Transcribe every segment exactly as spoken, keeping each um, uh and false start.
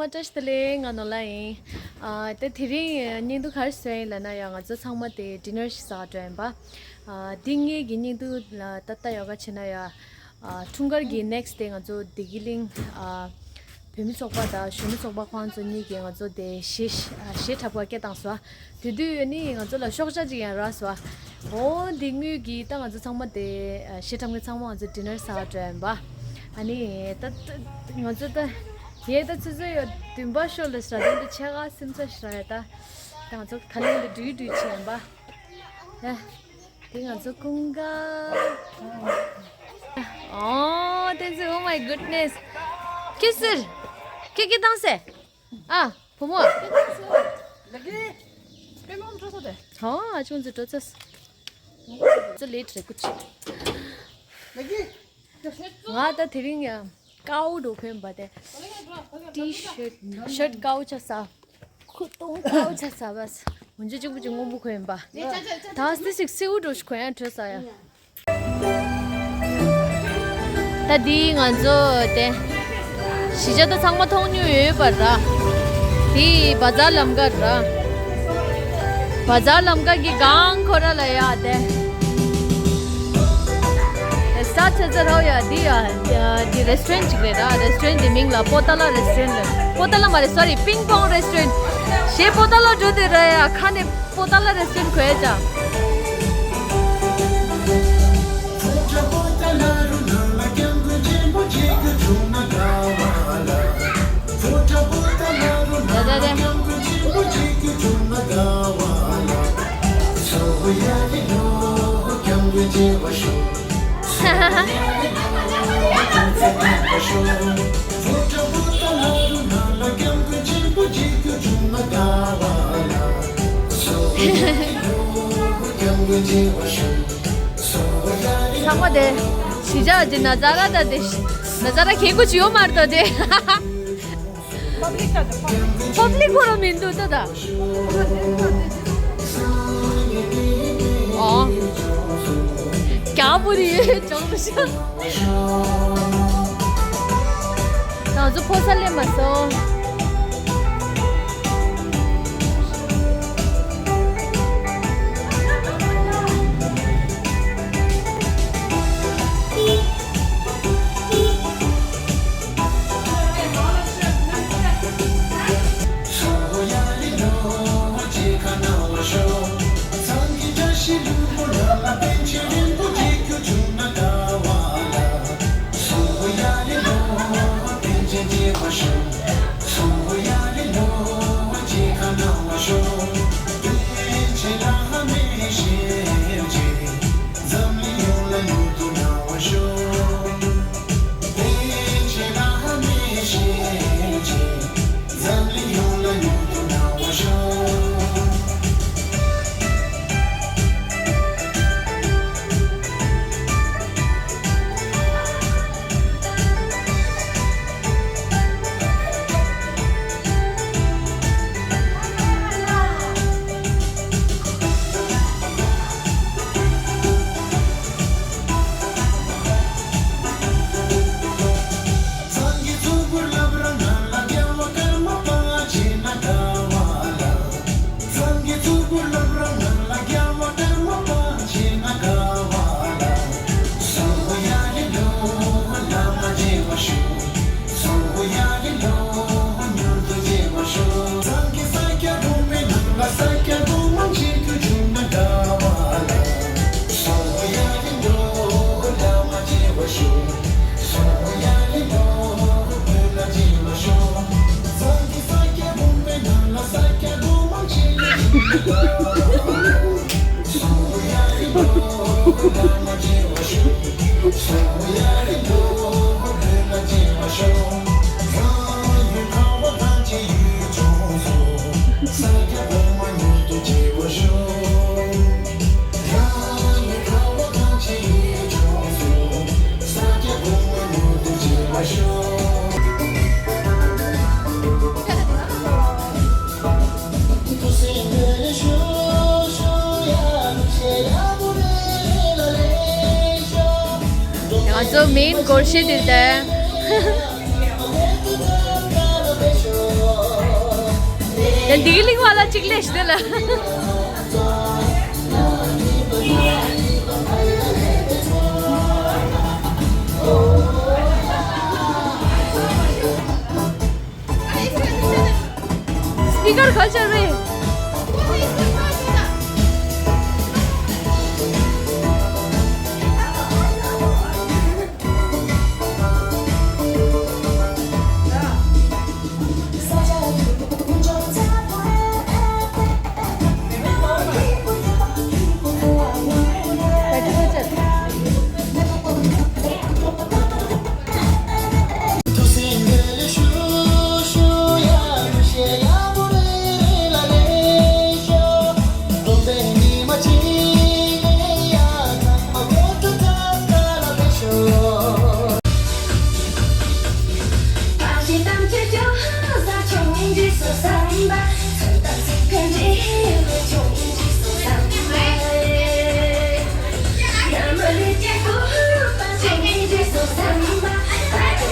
བཀྲ་ཤིས་བདེ་ལེགས། ང་ནོར་ལྷ་ཡིན། ཨ། ད་དེ་རིང་བརྙན་ཐུང་ག་རེ་བཟོས་ཡིན་ལབ་ན་ཡ། ང་ཚོ་ཚང་མ་དེ་ཌི་ནར་ཞིག་ཟ་འགྲོ་ཡིན་པ། ཨ། འདི་ངེད་ཀྱི་བརྙན་ཐུང་ལ་ད་ལྟ་ཡོ་ག་བྱས་ན་ཡ། ཨ། འཁྲུངས་སྐར་གྱི་ནེག་སི་ཌེ་ང་ཚོ་བདེ་སྐྱིད་གླིང་། ཨ། བོད་མི་ཚོགས་པ་དང་གཞོན་ནུ་ཚོགས་པ་ཁོང་ཚོ་གཉིས་ཀྱིས་ང་ཚོ་དེ་གཞས་ཨ་གཞས་འཁྲབ་ག་སྐད་བཏང་སོང་། དེ་དུས་ནི་ང་ཚོ་ལ་ཤོག་བྱ་ཅིག་ཡང་རག་སོང་། འོ་དེ་དངུལ་གྱིས་ད་ང་ཚོ་ཚང་མ་དེ་ཨ་གཞས་འཁྲབ་མཁན་ཚང་མ་ང་ཚོ་ཌི་ནར་ཟ་འགྲོ་ཡིན་པ། ཨ་ནི་ད་ད་ང་ཚོ་ད་ཡས་ད་ཆུ་ཚོད་ཡོད་བདུན་པ་ཤོར་ལ་ཞེ་དྲག་འདི་ཆེ་ག་སེམས་ཚ་ཞེ་དྲག་ཡོད་ད། ད་ང་ཚོ་ད་ལན་དུ་འགྲུལ་འགྲུལ་བྱེད་ཡིན་པ། ཡ། དེ་ང་ཚོ་ཀུན་དགའ། ཨོ་བསྟན་འཛིན། Oh my goodness. ཁྱེད་ཟེར། ཁྱེད་ཀྱིས་བཏང་སེ། ཨ། བུ་མོ། ལགས་ཀྱི། པད་མ་འགྲོ་ས་དེ། ཧོ། ཨ་ཅུང་ཚོ་འགྲོ་ཚ། ཚོ་ལེ་ཊི་རེད་ཀུ་ཅི། ལགས་ཀྱི། ང་ད་དེ་རིང་ཡ་ཀའོ་འགྲོ་གོན་པ་དེ། ཊི་ཤར་ཊི་ཤར་ཊི་ཀའོ་ཆ་ས། ཁུ་ཏོང་ཀའོ་ཆ་ས་བས། འོན་ཅི་གཅིག་པུ་ཅིག་སྔོན་པོ་གོན་པ། ད་སི་སིག་སེའུ་འགྲོ་ཞིག་གོན་ཡ་བྲོས་ས་ཡ། ད་འདི་ང་ཚོ་དེ་གཞིས་ཆགས་ད་ཚང་མ་མཐོང་མྱོང་ཡོད་པ་ར། འདི་བ་ཛར་ལམ་ཀ་ར། བ་ཛར་ལམ་ཀ་གི་སྒང་ཁོ་ར་ལ་ཡ་དེ། ས་ཆ་ཚ་རའོ་ཡ་འདི་ཡ་འདི་རེ་སི་ཊོ་རན་ཊི་ཅིག་རེད་ར། རེ་སི་ཊོ་རན་ཊི་འདི་མིང་ལ་པོ་ཏ་ལ་རེ་སི་ཊོ་རན་ཊི་རེད། པོ་ཏ་ལ་མ་རེད། སོ་རི། པིང་པོང་རེ་སི་ཊོ་རན་ཊི། ཞེས་པོ་ཏ་ལ་འགྲོ་དུས་ར་ཡ་ཁ་ནས། པོ་ཏ་ལ་རེ་སི་ཊོ་རན་ཊི་གོ་ཡ་ཅག་ཚང་མ་དེ་གཞིས་ཆགས་ཀྱི་ན་ཛ་ར་ད་དེ་ན་ཛ་ར་ཁེ་གུ་ཅི་ཡོད་མ་རེད་ད་དེ། པབ་ལིག་ཁོ་ར་མི་འདུག་ད་ད། ཨོ། རྒྱ་བོ་རི་ཡོད་ཅོང་ཤ། ང་ཚོ་ཕོ་གསར་སླེབས་མ་སོང་། ང་ཚོ་མེན་སྒོར་གཞས་འདི་ལྟ། ལྡི་ལི་བ་ལ་གཅིག་ལས་ཤི་དེ་ལ། སི་པི་ཀར་ག་ཅར་རེད།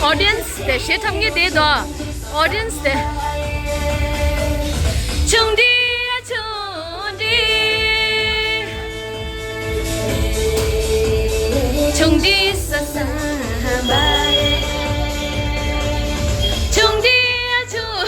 ཨོ་ཌི་ཡན་སི་དེ་ཤེས་ཐུབ་ངེས་དེ་དོ། ཨོ་ཌི་ཡན་སི་དེ། ཆུང་འདྲིས་ཆུང་འདྲིས། ཆུང་འདྲིས་ས་ས་བ། ཆུང་འདྲིས་ཆུང་།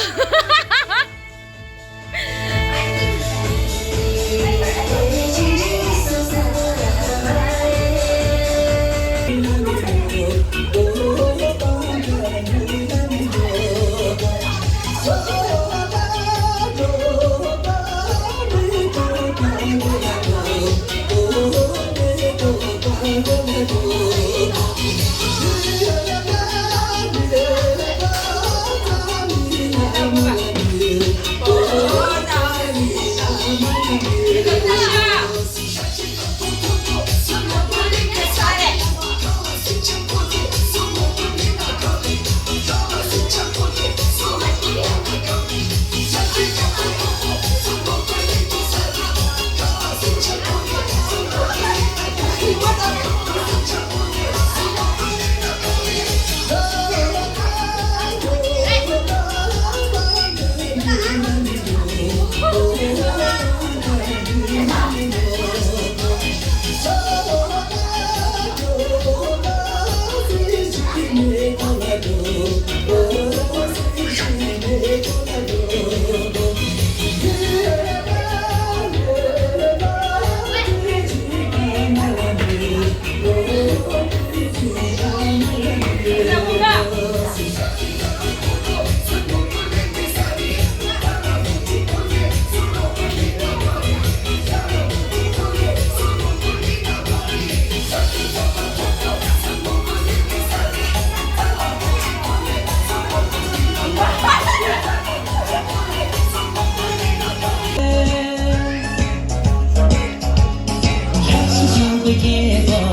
ཁྱེད་ཚོ།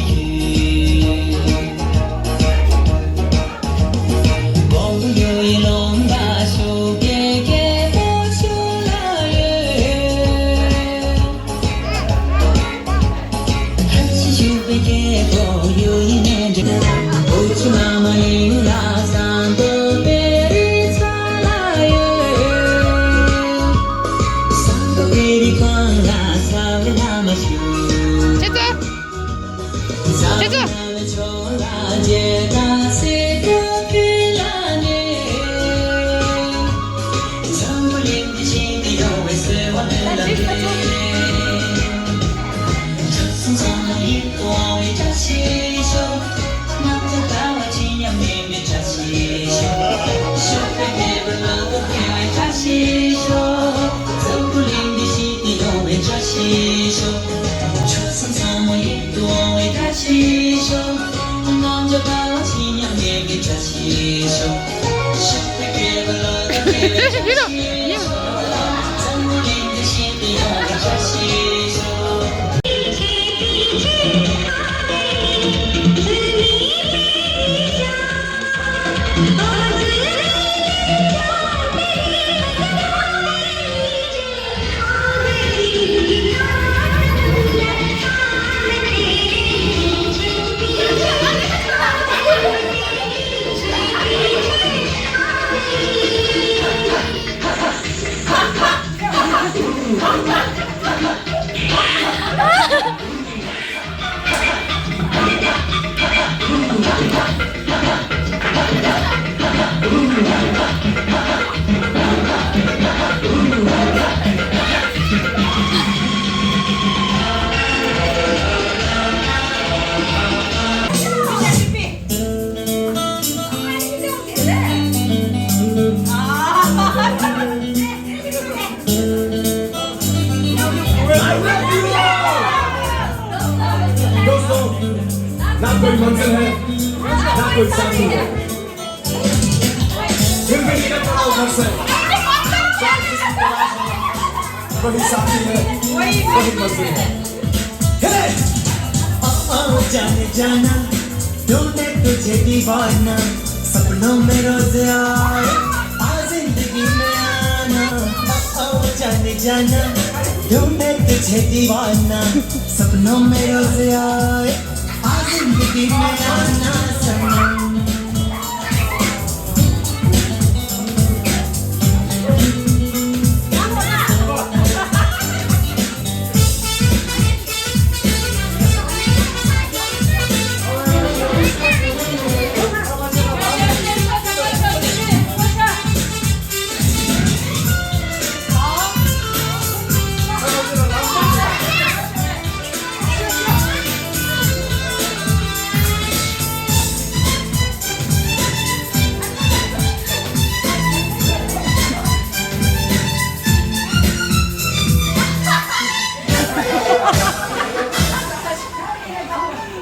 ཁྱེད་ཚོ། कोई साथी है, फिर भी निकल पड़ा उधर से। चाहे किसी को तलाश हो, वही साथी है, वही मंजिल है। हे! आओ जाने जाना, ढूंढे तुझे दीवाना, सपनों में रोज आए, आ जिंदगी में आना। आओ जाने जाना, ढूंढे तुझे दीवाना, सपनों में रोज आए, आ जिंदगी में आना सनम।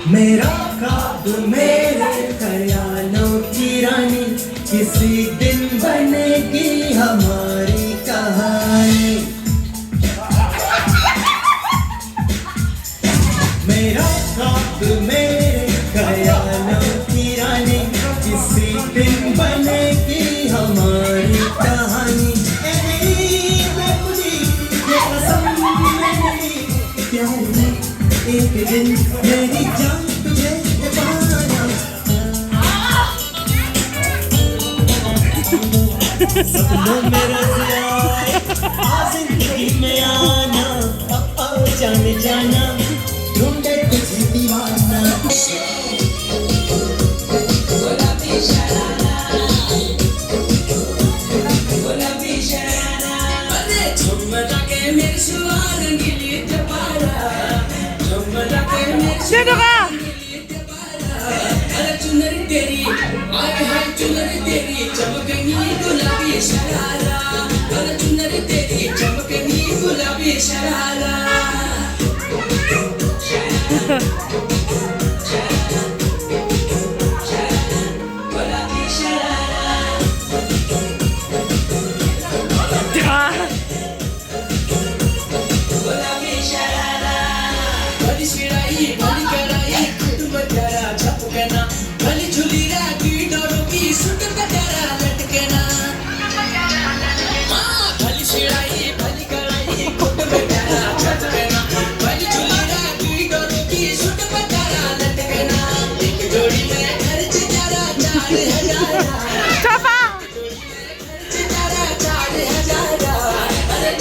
मेरा ख्वाब, मेरे ख्यालों की रानी, किसी दिन बनेगी हमारी कहानी। मेरा ख्वाब, मेरे ख्यालों की रानी, किसी दिन बनेगी हमारी कहानी। ए मेरी बेबुली, ये कसम मेरी प्यारी, एक दिन मेरी जान तुझे ये पाना। सपनों में रोज आए, आ जिंदगी में आना, ओ, ओ, जाने जाना, ढूंढे तुझे दीवाना।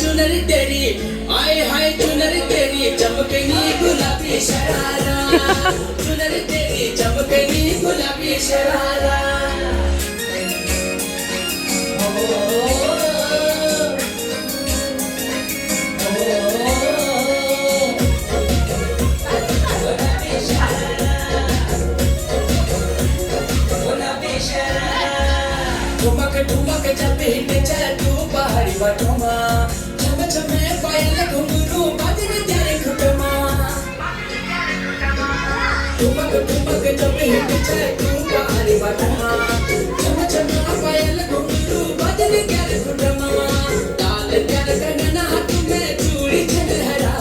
चुनरी तेरी, आए हाय चुनरी तेरी, चमकनी गुलाबी शरारा। चुनरी तेरी चमकनी गुलाबी शरारा। ठुमक ठुमक जब हिट चल तू पहाड़ी बटुमा। छम छम पायल घुंघरू बादल तेरे खुटमा। ठुमक ठुमक जब हिट चल तू पहाड़ी बटुमा। छम छम पायल घुंघरू बादल तेरे खुटमा। लाल प्यार का नैना हाथ में चूड़ी छनहरा।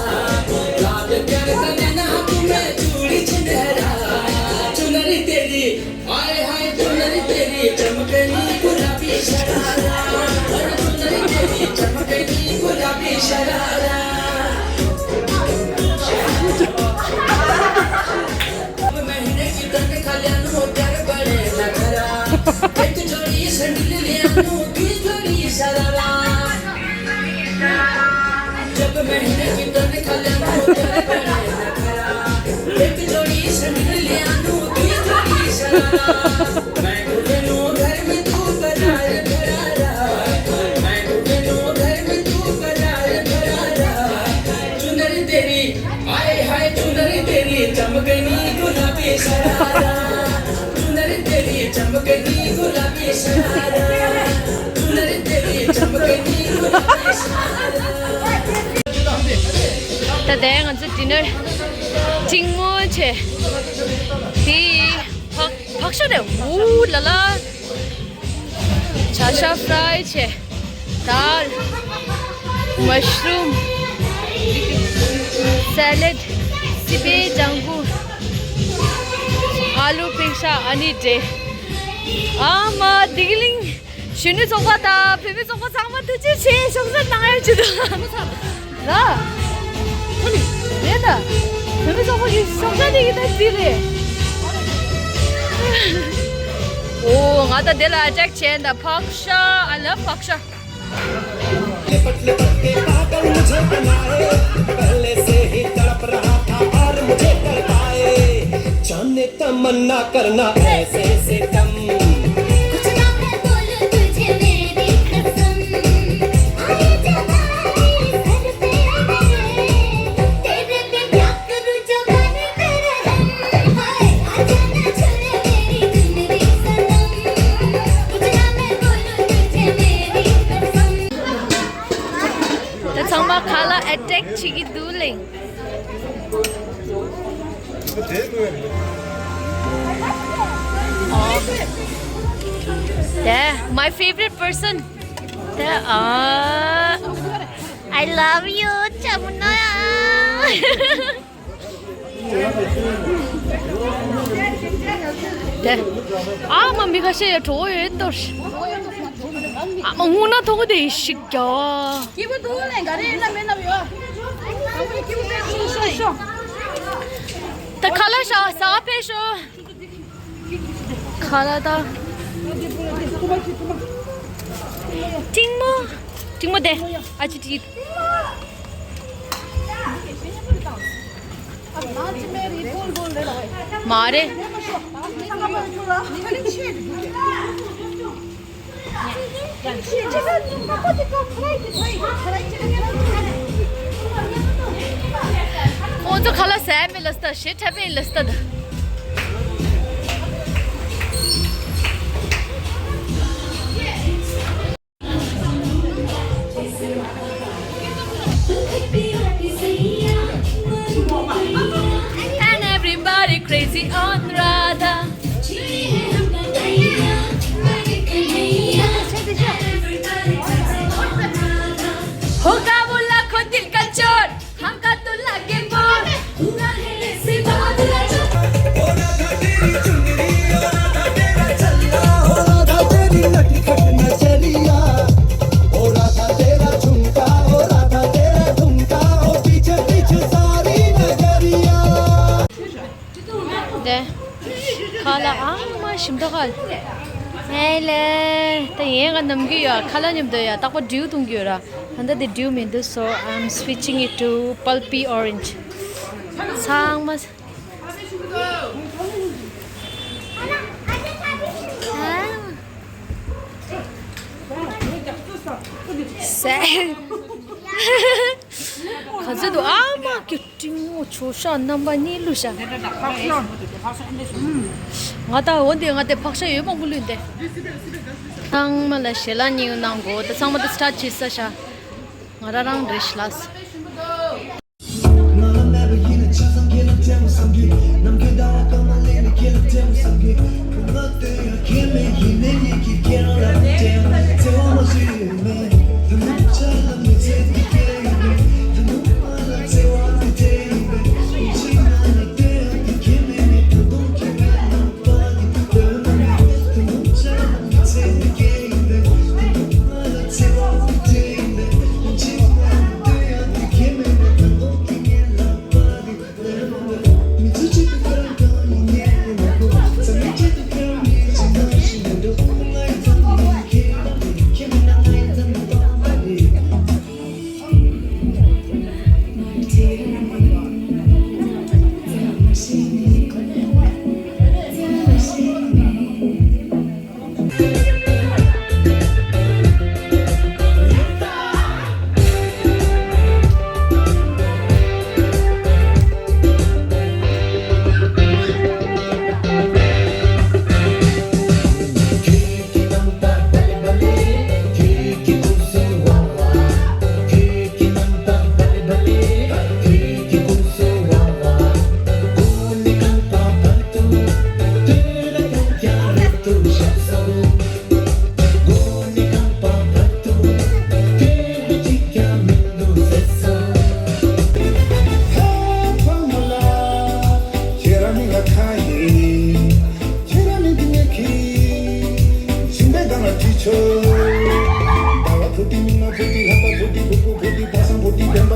लाल प्यार का नैना हाथ में चूड़ी छनहरा। चुनरी तेरी हाय हाय चुनरी तेरी चमकनी गुलाबी शरारा। अरे चुनरी तेरी चमकनी गुलाबी शरारा। अब महीने की तनख्वाह लियानो तेरे बड़े नखरा। एक जोड़ी सैंडल लियानो, दो जोड़ी शरारा। जब महीने की तनख्वाह लियानो तेरे बड़े नखरा। एक जोड़ी सैंडल लियानो, दो जोड़ी शरारा। मैं घुटनों घर में तू बाजार भरारा। मैं घुटनों घर में तू बाजार भरारा। चुनरी तेरी, आए हाय चुनरी तेरी, चमकनी गुलाबी शरारा। चुनरी तेरी, चमकनी गुलाबी शरारा। चुनरी तेरी, चमकनी गुलाबी शरारा। ད་ལྟ་ང་ཚོ་ཌི་ནར་གཅིག་མོ་བྱས། དེ་ཕག་ ཕག་ཤ་རེད། ཨུ་ལ་ལ། བྱ་ཤ་ཕ་རའི་བྱས། དཱལ། མ་ཤ་རུམ། སེ་ལེད། སི་པན་ལྗང་གུ། ཨ་ལུ་པིང་ཤ། ཨ་ནི་འབྲས། ཨ་མ་བདེ་སྐྱིད་གླིང་གཞོན་ནུ་ཚོགས་པ་དང་བུད་མེད་ཚོགས་པ་ཚང་མ་ཐུགས་རྗེ་ཆེ། ཞོགས་ཇ་གནང་ཡ་བྱེད་དོ། ར། ཨ་ནི། རེད་ད། བུད་མེད་ཚོགས་པ་གི་ཞོགས་ཇ་དེ་གི་ད་འདི་རེད། ཨོ་ང་ད་དེ་ལ་ཨ་ཅག་བྱས་ད། ཕག་ཤ། I love ཕག་ཤ། लिपट लिपट के पागल मुझे बनाए, पहले से ही तड़प रहा था और मुझे तड़पाए। जाने तमन्ना करना ऐसे सितम। कुछ ना मैं बोलूं तुझे मेरी कसम। आए जब आए सर पे मेरे, तेरे पे क्या करूं जवानी पे रहम। हाय, आजा ना छोड़े मेरी चुनरी सनम। कुछ ना मैं बोलूं तुझे मेरी कसम। ད་ཚང་མ་ཁ་ལག་ཨེ་ཊེག་བྱེད་ཀྱི་འདུག་ལེ། ཨོ། དེ་my favorite person. དེ་ཨ། I love you ཅམ་ན། དེ། ཨ་མ་མི་ཁ་ཤས་ཡ་གྲོགས་ཡོད་དོ། ཨ་མ་སྔོ་ན་ཐོག་དེ་ཞིག་རྒྱ། སྐྱིད་པོ་འདུག་ལེ། ག་རེ་ཡིན་ན་མེད་ན་ཡོད། སྐྱིད་པོ་དེ་ཤོག་ཤོག་ཤོག་ད་ཁ་ལག་ཤ་ཟ་ཕེབས་ཤོག་ཁ་ལག་ད། ཏིང་མོ། ཏིང་མོ་དེ། ཨ་ཅི་ཏི། མ་རེད། ཁོང་ཚོ་ཁ་ལག་ཟས་མེད་ལ་སྟ་ཞེ་ཁྲ་པེན་ལ་སྟ་ད། And everybody crazy on Radha. होगा वो लाखों दिल का चोर, हमका तो लगे बोर। पूरा है ऐसे बादल जो དེ། ཁ་ལག་ཨ་མ་ཞིམ་ཐག་ཁ་ལ། ཨེ་ལེ། ད་ཡན་ང་ནམ་གི་ཡོད། ཁ་ལག་མཉམ་དུ་ཡ་རྟག་པར་འབྲིའུ་འཐུང་གི་ཡོད་ར། ད་ལྟ་དེ་འབྲིའུ་མི་འདུག so I'm switching it to pulpy orange. ཚང་མ། ཟས། ག་ཚོད་འདུག་ཨ་མ་གི་ཏིང་མོ་ཆོ་ཤ་རྣམ་པ་གཉིས་བླུགས་ཤག་ང་ད་འོ་འདི་ང་དེ་ཕག་ཤ་ཡོད་མང་པོ་བླུགས་འདི། ཚང་མ་ལ་ཞལ་ལག་མཉེས་གནང་དགོས། ད་ཚང་མ་ད་སི་ཊཱཊ་བྱེད་ས་ཤག་ང་རང་རང་རེད་ཤག་ལགས།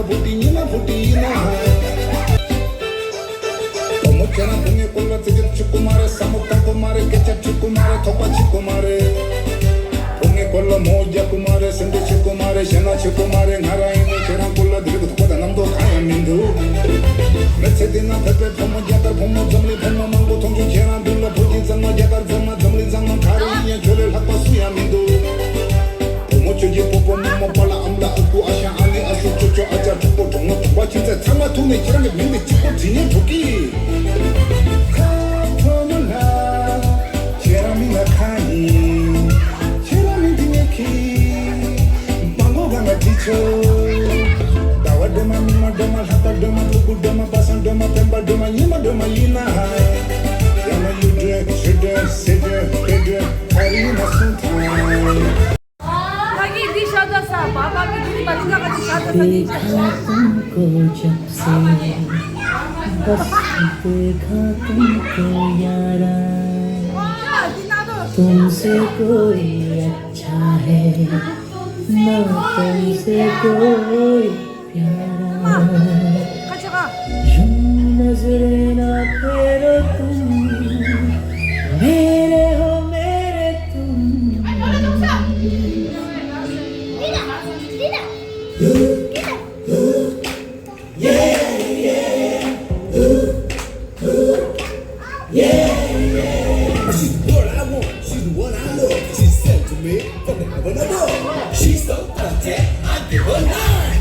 བུ་དེ་ཉི་མ་བུ་དེ་ཡིན་ན། བུ་མོ་ཁྱེད་རང་བུ་ངའི་སྐོར་ལ་རྩེ་གཅིག་ཆུ་ཀུ་མ་རེད། བསམ་བློ་བཏང་གི་མ་རེད། སྐད་ཆ་དྲི་གི་མ་རེད། ཐོག་པ་ཆུ་ཀུ་མ་རེད། བུ་ངའི་སྐོར་ལ་མོ་རྒྱག་གི་མ་རེད། སེམས་ཁྲལ་བྱེད་གི་མ་རེད། གཞན་ལ་བྱེད་གི་མ་རེད། ང་རང་ཡིན་ནའི་ཁྱེད་རང་སྐོར་ལ་དེ་རིགས་ཀྱི་དོགས་པ་དང་རྣམ་རྟོག་གང་ཡང་མི་འདུག་མི་ཚེ་འདི་ན་བོད་པའི་བུ་མོ་རྒྱ་གར་བུ་མོ་འཛམ་གླིང་བུ་མོ་མང་པོ་མཐོང་བྱུང་། ཁྱེད་རང་མདུན་ལ་བོད་ཀྱི་གཙང་མ་རྒྱ་གར་གཙང་མ་འཛམ་གླིང་གཙང་མ་ག་རེ་ཡིན་ཡང་ཁྱོད་ལས་ལྷག་པ་སུ་ཡང་མི་འདུག་བུ་མོ་ཁྱོད་ཀྱི་སྤོ་བོ་རྨོ་མོ་པཱ་ལགས་ཨ་མ་ལགས་ཨ་ཁུ་ཨ་ཞང་ཨ་ནེ་ཨ་སྲུ་ཅོ་ཅོ་ཨ་ཅག་གྲོགས་པོ་གྲོགས་མོ་གྲོགས་པ་ཁྱིམ་མཚེས་ཚང་མ་ཐུག་ནས་ཁྱེད་རང་གི་མིང་དེ་གཅིག་པོ་བྲིས་ཉན་འགྲོ་གི། ཁ་བུ་མོ་ལགས། ཁྱེད་རང་མིང་ལ་ཁ་ཡིན། ཁྱེད་རང་མིང་དེ་ངས་ཁྱི། མ་མགོ་སྒང་ལ་བྲིས་ཆོག་ཟླ་བ་སྒྲོལ་མ་ཉི་མ་སྒྲོལ་མ་ལྷག་པ་སྒྲོལ་མ་ཕྲུ་གུ་སྒྲོལ་མ་པ་སངས་སྒྲོལ་མ་སྤེན་པ་སྒྲོལ་མ་ཉི་མ་སྒྲོལ་མ་ཡིན་ན། ཡང་ན་གཡུ་སྒྲོལ་ཞུ་སྒྲོལ་སེ་སྒྲོལ་སྤེ་སྒྲོལ་ག་རེ་ཡིན་ན་གསུངས་དང་། ཕ་གི་འདི་ཤ་ཚ་ས་པ་པ་གི་འདི་མ་ལི་ཀ་ག་འདི་ཤ་ཚ་ས་འདི་ཤ། देखा तुमको जब से, बस देखा तुमको यारा, तुमसे कोई अच्छा है ना तुमसे कोई प्यारा। ཁ་ཆེ་ཁ། यूं नजरें ना फेरो तुम, मेरे हो मेरे तुम। She's what I want, she's what I love. She said to me from the heaven above. She's so thirsty, I give her nine.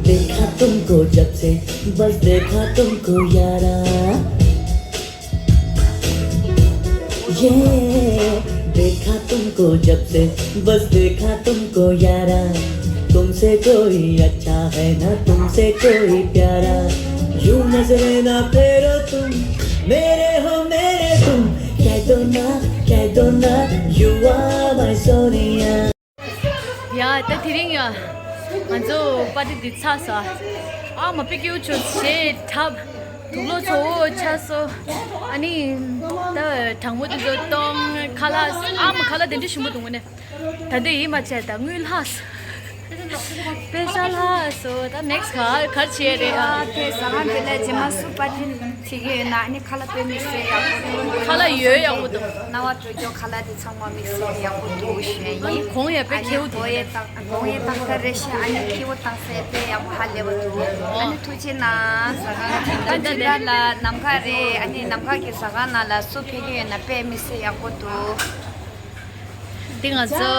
देखा तुमको जब से, बस देखा तुमको यारा। ये देखा तुमको जब से, बस देखा तुमको यारा, तुमसे कोई अच्छा है ना तुमसे कोई प्यारा, यूं नजरें ना फेरो तुम, मेरे हो मेरे तुम, कह दो ना, कह दो ना, you are my सोनिया। ཡ། ད་དེ་རིང་ཡ། ང་ཚོ་པར་ཊི་འདི་ཚར་སོང་། ཨ་མ་པི་ཀིའུ་ཆོ་ཞེ་འཁྲབ། དུག་ལོག་ཚོ་བོ་ཆགས་སོང་། ཨ་ནི། ད་གྲང་མོ་དེ་ཚོ་གཏོང་། ཁ་ལག་ཨ་མ་ཁ་ལག་དེ་འདྲ་ཞིམ་པོ་འདུག་ངོ་ནས། ད་འདི་ཡིན་མ་བྱས་ད་དངུལ་ལྷག་སོང་། པེ་ས་ལྷག་སོང་། ད་ནེག་སི་ག་ག་རེ་བྱེད་རེད་ཨ། དེ་ཟ་ཁང་དེ་ལ་རྗེས་མ་སུ་པར་ཊི་བྱེད་ཀྱི་ཡོད་ན་ཨ་ནི་ཁ་ལག་དཔེ་མི་སྲིད་ཡག་པོ་འདུག་ཁ་ལག་ཡོད་ཡག་པོ་འདུག་རྣ་བ་འགྲོ་རྒྱུ་ཁ་ལག་དེ་ཚང་མ་མི་སྲིད་ཡག་པོ་འདུག་ཞུ་ཡ་ཡིན། གོང་ཡང་དཔེ་ཨ་ནི་ཁེའུ་འདུག་གོང་ཡང་དང་གོང་ཡང་དང་ཁ་རེ་ཞིག་ཨ་ནི་ཁེའུ་དང་སེ་དཔེ་ཡག་པོ་ཧ་ལས་པ་འདུག་ཨ་ནི་ཐུགས་རྗེ་གནང་ཟ་ཁང་ད་ཇི་ལྟར་ལ་ནམ་མཁའ་རེད། ཨ་ནི་ནམ་མཁའ་གི་ཟ་ཁང་ནང་ལ་སུ་ཕེབས་ཀྱི་ཡོད་ན་དཔེ་མི་སྲིད་ཡག་པོ་འདུག་འདི་ང་ཚོ།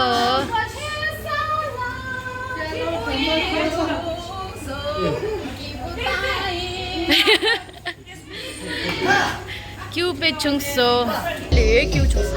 ཁེའུ་དཔེ་ཆུང་སོ། ལས་ཁེའུ་ཆུང་སོ།